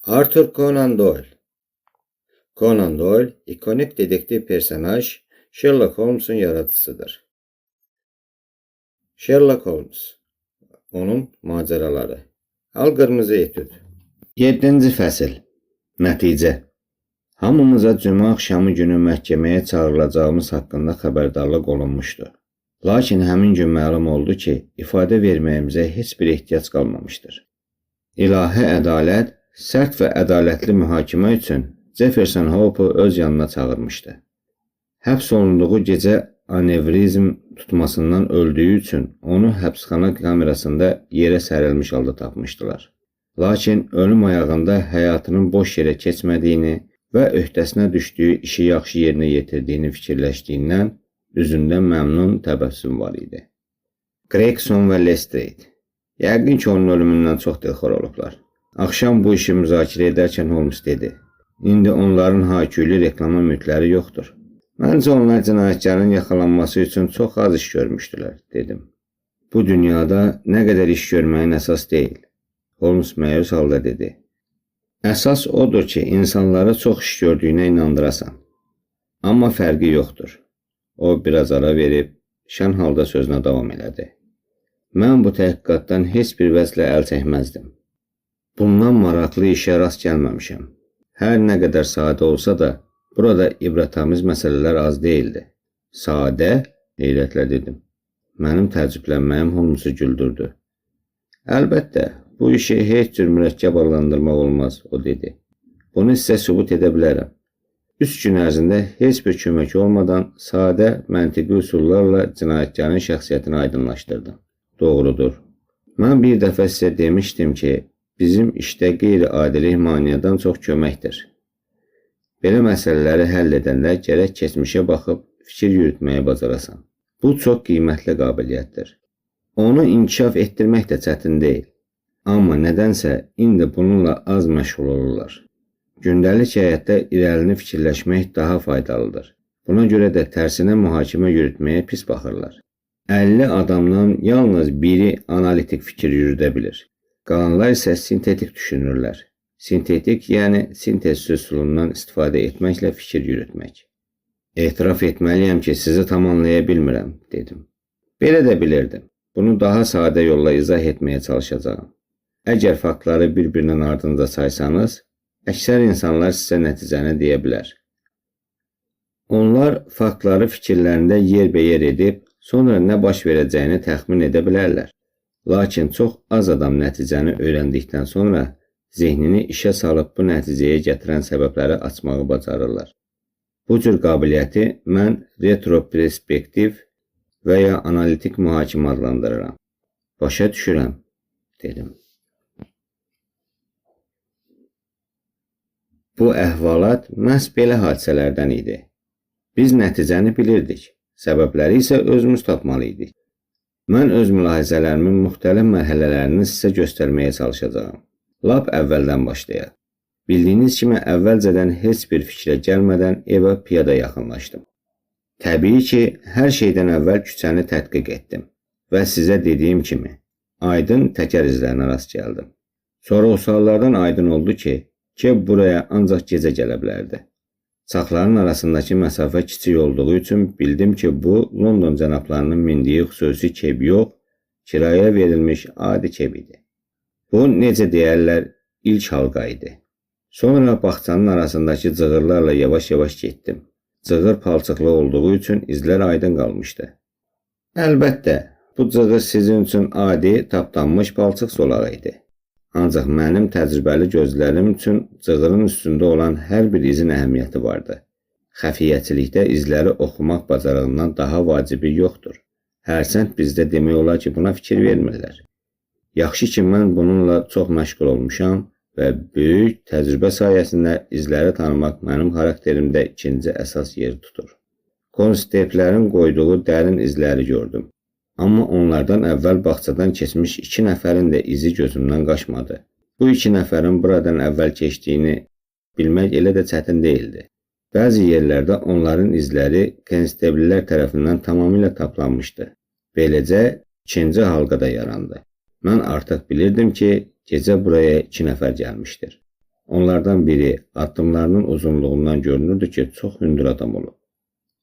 Arthur Conan Doyle. Conan Doyle ikonik dedektiv personaj Sherlock Holmes'un yaradıcısıdır. Sherlock Holmes. Onun macəraları. Al qırmızı etüd. 7-ci fəsil. Nəticə. Hamımıza cümə axşamı günü məhkəməyə çağırılacağımız haqqında xəbərdarlıq olunmuşdu. Lakin həmin gün məlum oldu ki, ifadə verməyimizə heç bir ehtiyac qalmamışdır. İlahi ədalət sərt və ədalətli mühakimə üçün Jefferson Hope-u öz yanına çağırmışdı. Həbs olunduğu gecə anevrizm tutmasından öldüyü üçün onu həbsxana kamerasında yerə sərilmiş halda tapmışdılar. Lakin ölüm ayağında həyatının boş yerə keçmədiyini və öhdəsinə düşdüyü işi yaxşı yerinə yetirdiyini fikirləşdiyindən üzündə məmnun təbəssüm var idi. Gregson və Lestrade. Yəqin ki, onun ölümündən çox dilxor olublar. Axşam bu işi müzakirə edərkən Holmes dedi: "İndi onların haküylü reklama mülkləri yoxdur. Məncə onlar cinayətkarın yaxalanması üçün çox az iş görmüşdülər," dedim. Bu dünyada nə qədər iş görməyin əsas deyil. Holmes məyus halda dedi. Əsas odur ki, insanları çox iş gördüyünə inandırasan. Amma fərqi yoxdur. O biraz ara verib şən halda sözünə davam elədi. Mən bu təhqiqatdan heç bir vəzlə əl çəkməzdim. Bundan maraqlı işə rast gəlməmişəm. Hər nə qədər sadə olsa da, burada ibrətamiz məsələlər az deyildi. Sadə? Heyrətlə dedim. Mənim təəccüblənməyim Holmesu güldürdü. Əlbəttə, bu işi heç cür mürəkkəb adlandırmaq olmaz, o dedi. Bunu sizə sübut edə bilərəm. 3 gün ərzində heç bir kömək olmadan sadə, məntiqi üsullarla cinayətkarın şəxsiyyətini aydınlaşdırdım. Doğrudur. Mən bir dəfə sizə demişdim ki, bizim işdə qeyri-adilik maneədən çox köməkdir. Belə məsələləri həll edəndə gərək keçmişə baxıb fikir yürütməyi bacarasan. Bu çox qiymətli qabiliyyətdir. Onu inkişaf etdirmək də çətin deyil. Amma nədənsə indi bununla az məşğul olurlar. Gündəlik həyatda irəlini fikirləşmək daha faydalıdır. Buna görə də tərsinə mühakimə yürütməyə pis baxırlar. 50 adamdan yalnız biri analitik fikir yürüdə bilir. Qalanlar isə sintetik düşünürlər. Sintetik, yəni sintez üsulundan istifadə etməklə fikir yürütmək. Etiraf etməliyəm ki, sizi tam anlaya bilmirəm, dedim. Belə də bilirdim. Bunu daha sadə yolla izah etməyə çalışacağam. Əgər faktları bir-birinin ardınca saysanız, əksər insanlar sizə nəticəni deyə bilər. Onlar faktları fikirlərində yerbəyer edib, sonra nə baş verəcəyini təxmin edə bilərlər. Lakin çox az adam nəticəni öyrəndikdən sonra zehnini işə salıb bu nəticəyə gətirən səbəbləri açmağı bacarırlar. Bu cür qabiliyyəti mən retroperspektiv və ya analitik mühakimə adlandırıram. Başa düşürəm, dedim. Bu əhvalat məhz belə hadisələrdən idi. Biz nəticəni bilirdik, səbəbləri isə özümüz tapmalı idik. Mən öz mülahizələrimin müxtəlif mərhələlərini sizə göstərməyə çalışacağam. Lap əvvəldən başlayaq. Bildiyiniz kimi əvvəlcədən heç bir fikrə gəlmədən evə piyada yaxınlaşdım. Təbii ki, hər şeydən əvvəl küçəni tədqiq etdim və sizə dediyim kimi, aydın təkər izlərinə rast gəldim. Sonra o suallardan aydın oldu ki, Keb buraya ancaq gecə gələ bilərdi. Çaxların arasındakı məsafə kiçik olduğu üçün bildim ki, bu London cənablarının mindiyi xüsusi keb yox, kirayə verilmiş adi keb idi. Bu, necə deyərlər, ilk halqa idi. Sonra bağçanın arasındakı cığırlarla yavaş-yavaş getdim. Cığır palçıqlı olduğu üçün izlər aydın qalmışdı. Əlbəttə, bu cığır sizin üçün adi, tapdanmış palçıq zolağı idi. Ancaq mənim təcrübəli gözlərim üçün cığırın üstündə olan hər bir izin əhəmiyyəti vardı. Xəfiyyəçilikdə izləri oxumaq bacarığından daha vacibi yoxdur. Hərçənd bizdə demək olar ki, buna fikir vermirlər. Yaxşı ki, mən bununla çox məşğul olmuşam və böyük təcrübə sayəsində izləri tanımaq mənim xarakterimdə ikinci əsas yeri tutur. Konsteplərin qoyduğu dərin izləri gördüm. Amma onlardan əvvəl bağçadan keçmiş 2 nəfərin də izi gözümdən qaçmadı. Bu 2 nəfərin buradan əvvəl keçdiyini bilmək elə də çətin deyildi. Bəzi yerlərdə onların izləri konstebllər tərəfindən tamamilə taplanmışdı. Beləcə ikinci halqa da yarandı. Mən artıq bilirdim ki, gecə buraya 2 nəfər gəlmişdir. Onlardan biri addımlarının uzunluğundan görünürdü ki, çox hündür adam olub.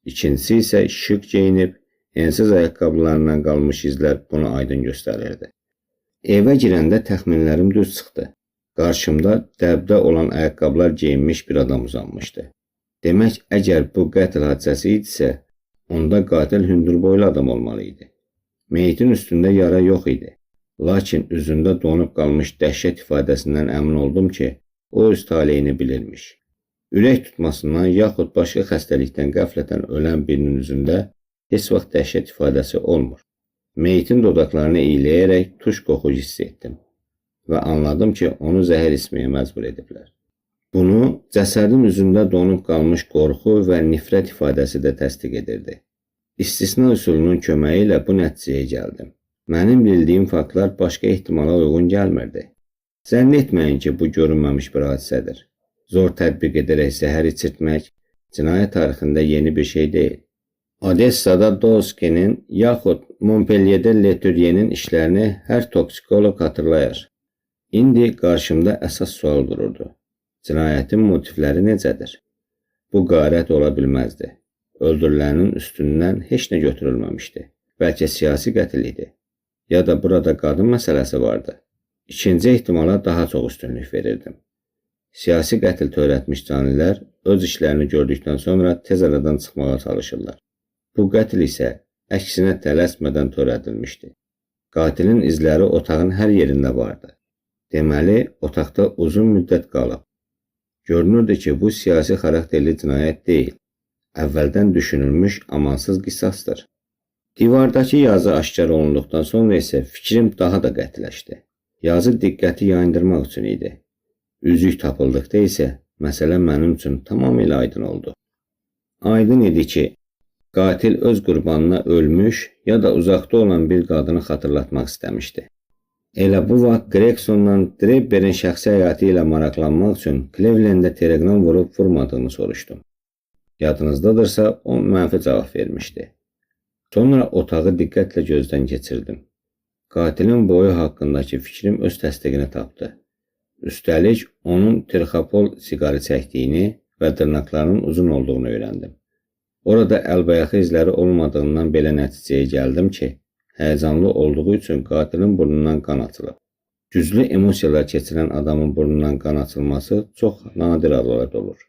İkincisi isə şıx geyinib, ensiz ayaqqabılarından qalmış izlər bunu aydın göstərirdi. Evə girəndə təxminlərim düz çıxdı. Qarşımda dəbdə olan ayaqqabılar geyinmiş bir adam uzanmışdı. Demək, əgər bu qətl hadisəsi idisə, onda qatil hündürboylu adam olmalı idi. Meyitin üstündə yara yox idi. Lakin üzündə donub qalmış dəhşət ifadəsindən əmin oldum ki, o öz taleyini bilirmiş. Ürək tutmasından yaxud başqa xəstəlikdən qəflətən ölən birinin üzündə heç vaxt dəhşət ifadəsi olmur. Meyitin dodaqlarını iyləyərək tuş qoxu hiss etdim və anladım ki, onu zəhər içməyə məcbur ediblər. Bunu cəsədin üzündə donub qalmış qorxu və nifrət ifadəsi də təsdiq edirdi. İstisna üsulunun köməyi ilə bu nəticəyə gəldim. Mənim bildiyim faktlar başqa ehtimala uyğun gəlmirdi. Zənn etməyin ki, bu görünməmiş bir hadisədir. Zor tətbiq edərək zəhər içirtmək cinayət tarixində yeni bir şey deyil. Odessada Doskinin yaxud Montpellierdə Letüryenin işlərini hər toksikoloq xatırlayır. İndi qarşımda əsas sual dururdu. Cinayətin motivləri necədir? Bu qarət ola bilməzdi. Öldürülənin üstündən heç nə götürülməmişdi. Bəlkə siyasi qətl idi. Ya da burada qadın məsələsi vardı. İkinci ehtimala daha çox üstünlük verirdim. Siyasi qətl törətmiş canilər öz işlərini gördükdən sonra tez aradan çıxmağa çalışırlar. Bu qətl isə əksinə tələsmədən törədilmişdi. Qatilin izləri otağın hər yerində vardı. Deməli, otaqda uzun müddət qalıb. Görünürdü ki, bu siyasi xarakterli cinayət deyil, əvvəldən düşünülmüş amansız qisasdır. Divardakı yazı aşkar olunduqdan sonra isə fikrim daha da qətiləşdi. Yazı diqqəti yayındırmaq üçün idi. Üzük tapıldıqda isə məsələ mənim üçün tamamilə aydın oldu. Aydın idi ki, qatil öz qurbanına ölmüş ya da uzaqda olan bir qadını xatırlatmaq istəmişdi. Elə bu vaxt Gregsondan Drebberin şəxsi həyatı ilə maraqlanmaq üçün Clevelandə teleqram vurub vurmadığını soruşdum. Yadınızdadırsa, o mənfi cavab vermişdi. Sonra otağı diqqətlə gözdən keçirdim. Qatilin boyu haqqındakı fikrim öz təsdiqini tapdı. Üstəlik, onun trixapol siqarı çəkdiyini və dırnaqlarının uzun olduğunu öyrəndim. Orada əlbəyaxı izləri olmadığından belə nəticəyə gəldim ki, həyəcanlı olduğu üçün qatilin burnundan qan açılıb. Güclü emosiyalar keçirən adamın burnundan qan açılması çox nadir hallarda olur.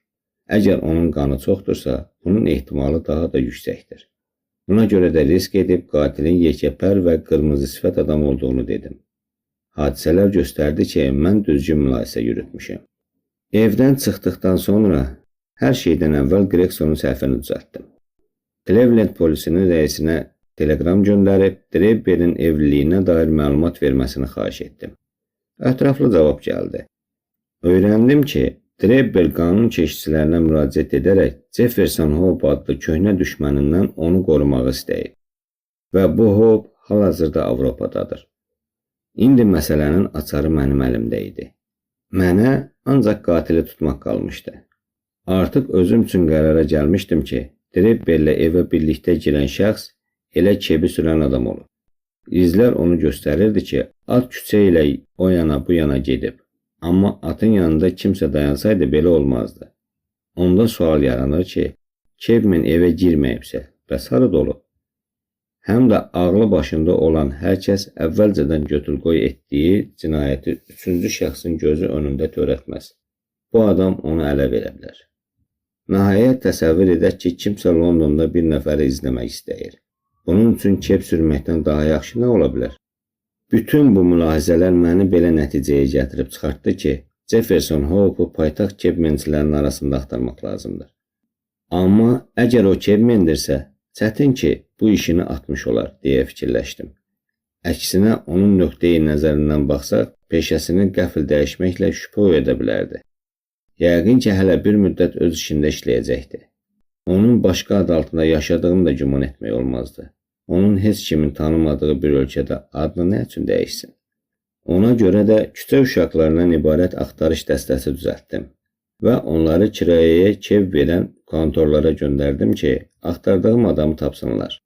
Əgər onun qanı çoxdursa, bunun ehtimalı daha da yüksəkdir. Buna görə də risk edib qatilin yekəpər və qırmızı sifət adam olduğunu dedim. Hadisələr göstərdi ki, mən düzgün mülahizə yürütmüşəm. Evdən çıxdıqdan sonra hər şeydən əvvəl Gregsonun səhvini düzəltdim. Cleveland polisinin rəisinə teleqram göndərib Drebberin evliliyinə dair məlumat verməsini xahiş etdim. Ətraflı cavab gəldi. Öyrəndim ki, Drebber qanun keşikçilərinə müraciət edərək Jefferson Hope adlı köhnə düşmənindən onu qorumağı istəyib və bu Hope hal-hazırda Avropadadır. İndi məsələnin açarı mənim əlimdə idi. Mənə ancaq qatili tutmaq qalmışdı. Artıq özüm üçün qərara gəlmişdim ki, Drebberlə evə birlikdə girən şəxs elə kebi sürən adam olub. İzlər onu göstərirdi ki, at küçə ilə o yana bu yana gedib. Amma atın yanında kimsə dayansaydı belə olmazdı. Onda sual yaranır ki, Kevmin evə girməyibsə, bəs harada olub? Həm də ağlı başında olan hər kəs əvvəlcədən götür-qoy etdiyi cinayəti üçüncü şəxsin gözü önündə törətməz. Bu adam onu ələ verə bilər. Nəhayət təsəvvür edək ki, kimsə Londonda bir nəfəri izləmək istəyir. Bunun üçün kep sürməkdən daha yaxşı nə ola bilər? Bütün bu mülahizələr məni belə nəticəyə gətirib çıxartdı ki, Jefferson Hope'u paytaxt kebmençilərinin arasında axtarmaq lazımdır. Amma əgər o kebmendirsə, çətin ki, bu işini atmış olar, deyə fikirləşdim. Əksinə, onun nöqteyi nəzərindən baxsaq, peşəsini qəfil dəyişməklə şübhə oyada bilərdi. Yəqin ki, hələ bir müddət öz işində işləyəcəkdi. Onun başqa ad altında yaşadığını da güman etmək olmazdı. Onun heç kimin tanımadığı bir ölkədə adını nə üçün dəyişsin? Ona görə də küçə uşaqlarından ibarət axtarış dəstəsi düzəltdim və onları kirayəyə kev verən kontorlara göndərdim ki, axtardığım adamı tapsınlar.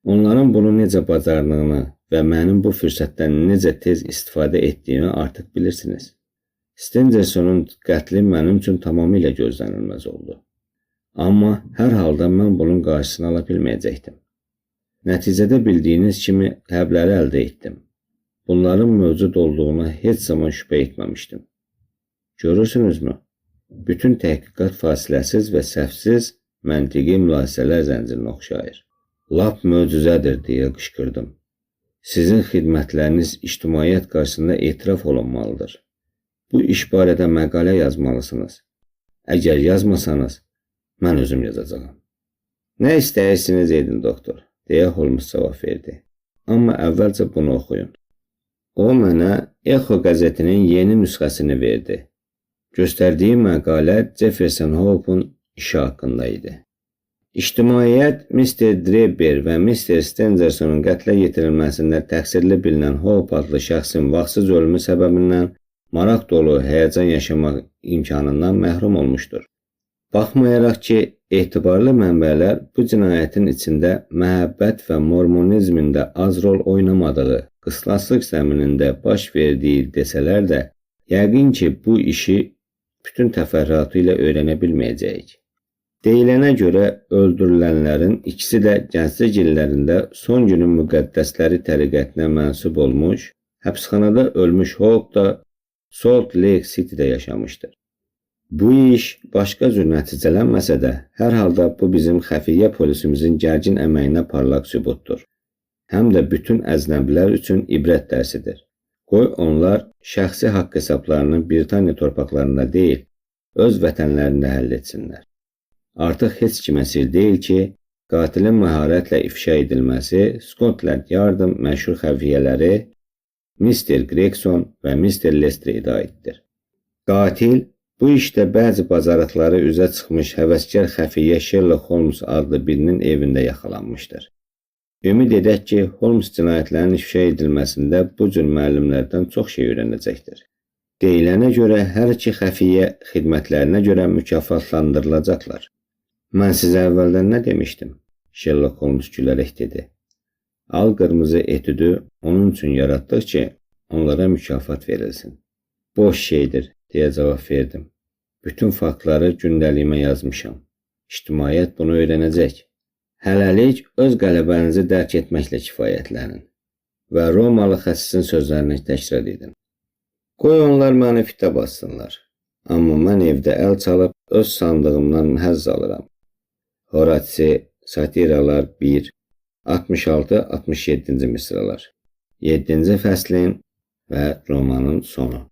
Onların bunu necə bacardığını və mənim bu fürsətdən necə tez istifadə etdiyimi artıq bilirsiniz. Stengersonun qətli mənim üçün tamamilə gözlənilməz oldu. Amma hər halda mən bunun qarşısını ala bilməyəcəkdim. Nəticədə bildiyiniz kimi həbləri əldə etdim. Bunların mövcud olduğuna heç zaman şübhə etməmişdim. Görürsünüzmü? Bütün təhqiqat fasiləsiz və səhvsiz məntiqi mülahizələr zəncirinə oxşayır. Lap möcüzədir, deyə qışqırdım. Sizin xidmətləriniz ictimaiyyət qarşısında etiraf olunmalıdır. Bu iş barədə məqalə yazmalısınız. Əgər yazmasanız, mən özüm yazacağam. Nə istəyirsiniz edin, doktor, deyə Holmes cavab verdi. Amma əvvəlcə bunu oxuyun. O mənə Echo qəzetinin yeni nüsxəsini verdi. Göstərdiyi məqalə Jefferson Hope'un işi haqqında idi. İctimaiyyət Mr. Drebber və Mr. Stengersonun qətlə yetirilməsində təqsirli bilinən Hope adlı şəxsin vaxtsız ölümü səbəbindən maraq dolu həyəcan yaşamaq imkanından məhrum olmuşdur. Baxmayaraq ki, etibarlı mənbələr bu cinayətin içində məhəbbət və mormonizmin də az rol oynamadığı qıslaslıq zəminində baş verdiyi desələr də, yəqin ki, bu işi bütün təfərrüatı ilə öyrənə bilməyəcəyik. Deyilənə görə öldürülənlərin ikisi də gənclik illərində son günün müqəddəsləri təriqətinə mənsub olmuş, həbsxanada ölmüş Hope da Salt Lake City'də yaşamışdır. Bu iş başqa cür nəticələnməsə də, hər halda bu bizim xəfiyyə polisimizin gərgin əməyinə parlaq sübutdur. Həm də bütün əcnəbilər üçün ibrət dərsidir. Qoy onlar şəxsi haqq hesablarını Britaniya torpaqlarında deyil, öz vətənlərində həll etsinlər. Artıq heç kimə sir deyil ki, qatilin məharətlə ifşa edilməsi Scotland Yardın məşhur xəfiyyələri Mr. Gregson və Mr. Lestrade'a aiddir. Qatil bu işdə bəzi bacarıqları üzə çıxmış həvəskar xəfiyyə Sherlock Holmes adlı birinin evində yaxalanmışdır. Ümid edək ki, Holmes cinayətlərin ifşa edilməsində bu cür müəllimlərdən çox şey öyrənəcəkdir. Deyilənə görə hər iki xəfiyyə xidmətlərinə görə mükafatlandırılacaqlar. Mən sizə əvvəldən nə demişdim? Sherlock Holmes gülərək dedi. Al qırmızı etüdü onun üçün yaratdıq ki, onlara mükafat verilsin. Boş şeydir, deyə cavab verdim. Bütün faktları gündəliyimə yazmışam. İctimaiyyət bunu öyrənəcək. Hələlik öz qələbənizi dərk etməklə kifayətlənin və Romalı xəsisin sözlərini təkrar edin. Qoy onlar məni fitə bassınlar. Amma mən evdə əl çalıb öz sandığımdan həzz alıram. Horatsi, Satiralar 1, 66-67-ci misralar. 7-ci fəslin və romanın sonu.